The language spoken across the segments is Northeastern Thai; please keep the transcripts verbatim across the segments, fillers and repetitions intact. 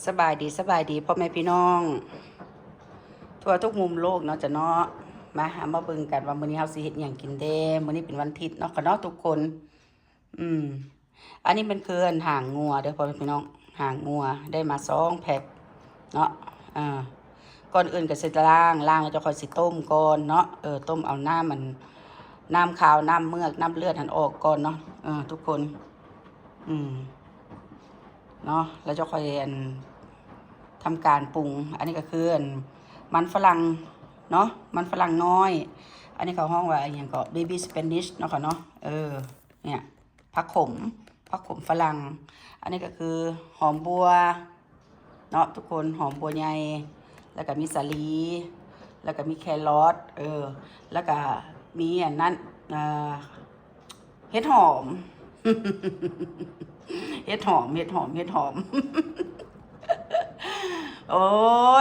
สบายดี สบายดีพ่อแม่พี่น้อง ทั่วทุกมุมโลกเนาะจ้ะเนาะ มา มาเบิ่งกันว่ามื้อนี้เฮาสิเฮ็ดหยังกินแด่ มื้อนี้เป็นวันอาทิตย์เนาะค่ะเนาะทุกคน อืม อันนี้มันคืออันหางงัวเด้อพ่อแม่พี่น้อง หางงัวได้มาสองแพ็คเนาะ อ่า ก่อนอื่นก็สิล้าง ล้างแล้วจะค่อยสิต้มก่อนเนาะ เออ ต้มเอาน้ำมัน น้ำคาว น้ำเมือก น้ำเลือดหั้นออกก่อนเนาะ เออ ทุกคน อืม เนาะ แล้วจะค่อยอัน ทำการปรุง อันนี้ก็คืออัน มันฝรั่งเนาะ มันฝรั่งน้อย อันนี้เขาฮ้องว่าอหยังก็ baby spinach เนาะค่ะเนาะ เออ เนี่ย ผักขม ผักขมฝรั่ง อันนี้ก็คือหอมบัวเนาะทุกคน หอมบัวใหญ่ แล้วก็มีสาลี แล้วก็มีแครอท เออ แล้วก็มีอันนั้น อ่า เห็ดหอม เห็ดหอม เห็ดหอม เห็ดหอม โอ้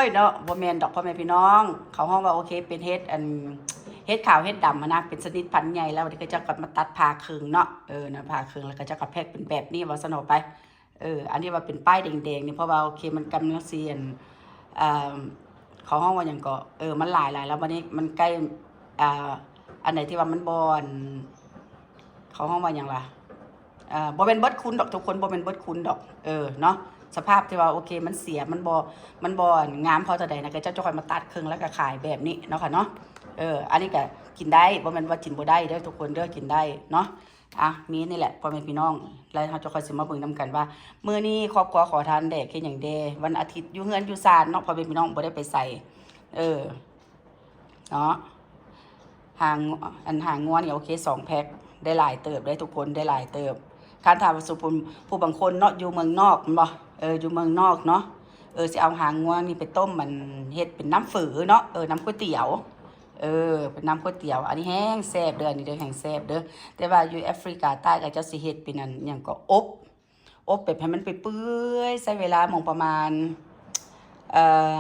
ยเนาะ บ่แม่นดอกพ่อแม่พี่น้อง เขาฮ้องว่าโอเค เป็นเห็ดอัน เห็ดขาวเห็ดดำหั้นนะ เป็นชนิดพันธุ์ใหญ่แล้ว เดี๋ยวเขาเจ้าก็มาตัดผ่าครึ่งเนาะ เออ นะ ผ่าครึ่ง แล้วเขาเจ้าก็แพ็คเป็นแบบนี้ ว่าซั่นออกไป เออ อันนี้ว่าเป็นป้ายแดงๆนี่ เพราะว่าโอเค มันกำลังสิอัน เอ่อ เขาฮ้องว่าหยังก็ เออ มันหลายๆแล้ว บัดนี้มันใกล้ อ่า อันไหนที่ว่ามันบ่อน เขาฮ้องว่าหยังล่ะ เอ่อ บ่แม่นเบิดคุณดอกทุกคน บ่แม่นเบิดคุณดอก เออ เนาะ สภาพที่ว่าโอเค มันเสีย มันบ่ มันบ่งามพอเท่าใดนะ ก็เจ้าจะค่อยมาตัดครึ่งแล้วก็ขายแบบนี้เนาะค่ะเนาะ เออ อันนี้ก็กินได้ บ่แม่นว่ากินบ่ได้เด้อทุกคนเด้อ กินได้เนาะ อ่ะ มีนี่แหละพ่อแม่พี่น้อง แล้วเฮาจะค่อยสิมาเบิ่งนำกันว่า มื้อนี้ครอบครัวขอทานแดกเฮ็ดหยังแด่ วันอาทิตย์อยู่เฮือนอยู่ซานเนาะ พ่อแม่พี่น้องบ่ได้ไปไส เออ เนาะ หาง อันหางงัวนี่โอเค สองแพ็ค ได้หลายเติบ ได้ทุกคน ได้หลายเติบ คันถ้าว่าสมมุติผู้บางคนเนาะ อยู่เมืองนอกแม่นบ่ เออ อยู่เมืองนอกเนาะ เออ สิเอาหางงัวนี่ไปต้มมัน เฮ็ดเป็นน้ำเฝอเนาะ เออ น้ำก๋วยเตี๋ยว เออ เป็นน้ำก๋วยเตี๋ยว อันนี้แฮงแซ่บเด้อ อันนี้เด้อ แฮงแซ่บเด้อ แต่ว่าอยู่แอฟริกาใต้เขาเจ้าสิเฮ็ดเป็นอันหยังก็อบ อบแบบให้มันไปเปื่อย ใช้เวลาหม่องประมาณ เอ่อ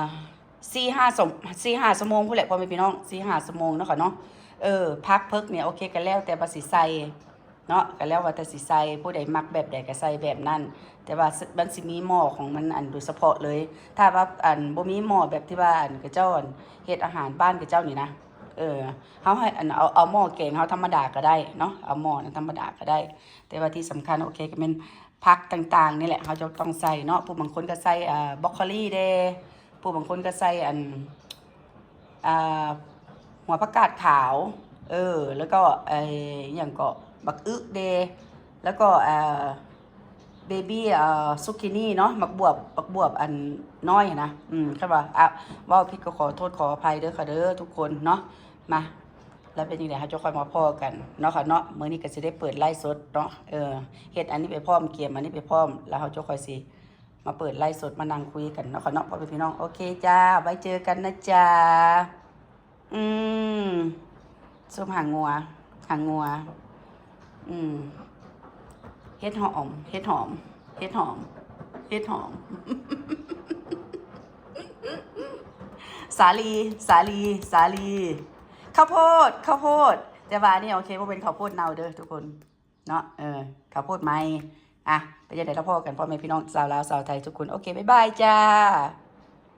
สี่ห้า สม- สี่ห้าชั่วโมงพู้นแหละพ่อแม่พี่น้อง สี่ห้าชั่วโมงเนาะค่ะเนาะ เออ ผักเผือกเนี่ยโอเค ก็แล้วแต่ว่าสิใส่เนาะ ก็แล้วว่าแต่สิใส่ ผู้ใดมักแบบใดก็ใส่แบบนั้น แต่ว่ามันสิมีหม้อของมันอันโดยเฉพาะเลย ถ้าว่าอันบ่มีหม้อแบบที่ว่าอันเขาเจ้าอันเฮ็ดอาหารบ้านเขาเจ้านี่นะ เออ เฮาให้อันเอา เอาหม้อแกงเฮาธรรมดาก็ได้เนาะ เอาหม้อนั้นธรรมดาก็ได้ แต่ว่าที่สำคัญโอเค ก็แม่นผักต่างๆนี่แหละ เฮาจะต้องใส่เนาะ ผู้บางคนก็ใส่ อ่า บรอกโคลีแด่ ผู้บางคนก็ใส่อัน อ่า หัวผักกาดขาว เออ แล้วก็ไอ้หยังก็บักอึแด่ แล้วก็ อ่า เบบี้ อ่า ซูกินี่เนาะ บักบวบ บักบวบอันน้อยหั้นนะ อืม คันว่า อ่ะ เว้าผิดก็ขอโทษขออภัยเด้อค่ะเด้อทุกคนเนาะ มา แล้วเป็นจั่งใด๋ เฮาจะค่อยมาพ้อกันเนาะค่ะเนาะ มื้อนี้ก็สิได้เปิดไลฟ์สดเนาะ เออ เฮ็ดอันนี้ไปพร้อม เกมอันนี้ไปพร้อม แล้วเฮาจะค่อยสิมาเปิดไลฟ์สดมานั่งคุยกันเนาะค่ะเนาะ พ่อแม่พี่น้อง โอเคจ้า ไว้เจอกันนะจ๊ะ อืม ซุปหางงัว หางงัว อืม เห็ดหอม เห็ดหอม เห็ดหอม เห็ดหอม สาลี สาลี สาลี ข้าวโพด ข้าวโพด แต่ว่าอันนี้โอเค บ่เป็นข้าวโพดเน่าเด้อทุกคน เนาะ เออ ข้าวโพดใหม่ อ่ะ เป็นจั่งใด๋ แล้วพ้อกัน พ่อแม่พี่น้องชาวลาวชาวไทยทุกคน โอเค บ๊ายบายจ้า